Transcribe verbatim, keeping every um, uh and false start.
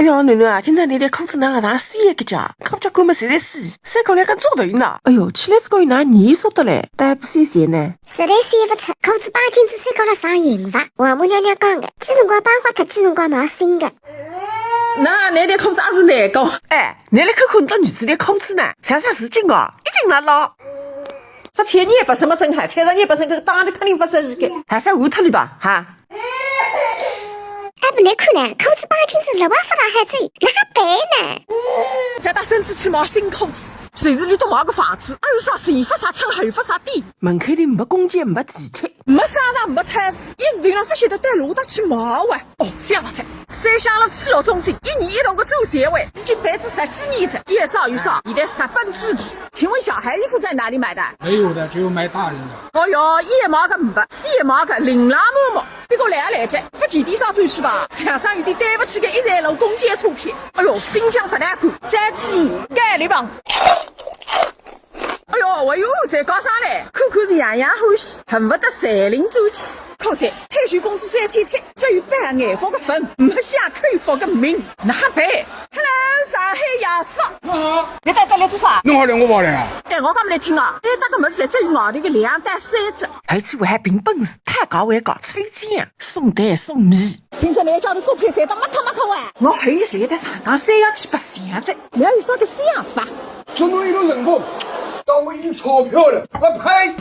哎哟，囡囡啊，今朝侬个裤子哪能介细个介？裤脚管么侪在洗，三角两根做头呢。哎哟，起来子高有哪能严肃得来？但不洗洗呢？实在洗勿出，裤子帮筋子三角了上刑罚。王母娘娘讲个，几辰光帮坏脱，几辰光买新个。那侬个裤子也是难搞。哎，侬来看看侬儿子个裤子呢，像啥事情啊？一斤了咯。勿贴廿八升么真好，贴上廿八升，搿个当然肯定勿适意个。还是换脱了吧，哈。 哎，不难看呢，裤子帮筋子勒外发大海走，哪能办呢？再带孙子去买新裤子，随时里头买个房子，二啥是一发啥抢，还有发啥地。门口里没公交，没地铁，没商场，没超市，一时头浪勿晓得到哪搭去买哇。哦，想到了，三乡了体育中心，一年一度个展销会，已经办仔十几年了，越少越少，现在十分之一。请问小孩衣服在哪里买的？没有的，只有买大人的。哦哟，也买个没，非也买个琳琅满目。 不过来也来哉，福建电商转去吧，像煞有点对勿起搿一站路公交车票。哎哟，新疆勿难过，再去改了吧。哎哟，哎哟，再加上来，看看是样样欢喜，恨不得侪领转去。可惜退休工资三千七，只有半眼福个份，没享口福个命，哪办？Hello，上海爷叔。你好。你带带来做啥？弄好两个包来啊。哎，我讲拨侬听啊，哎，搿个物事侪只有外头个两到三折。而且我还凭本事，太高还高，抽奖，送蛋送米。听说侬一家头股票赚得没头没脑啊？我还有赚得上港三要去白相着。侬有啥个想法？总有一种辰光，当我有钞票了，我呸！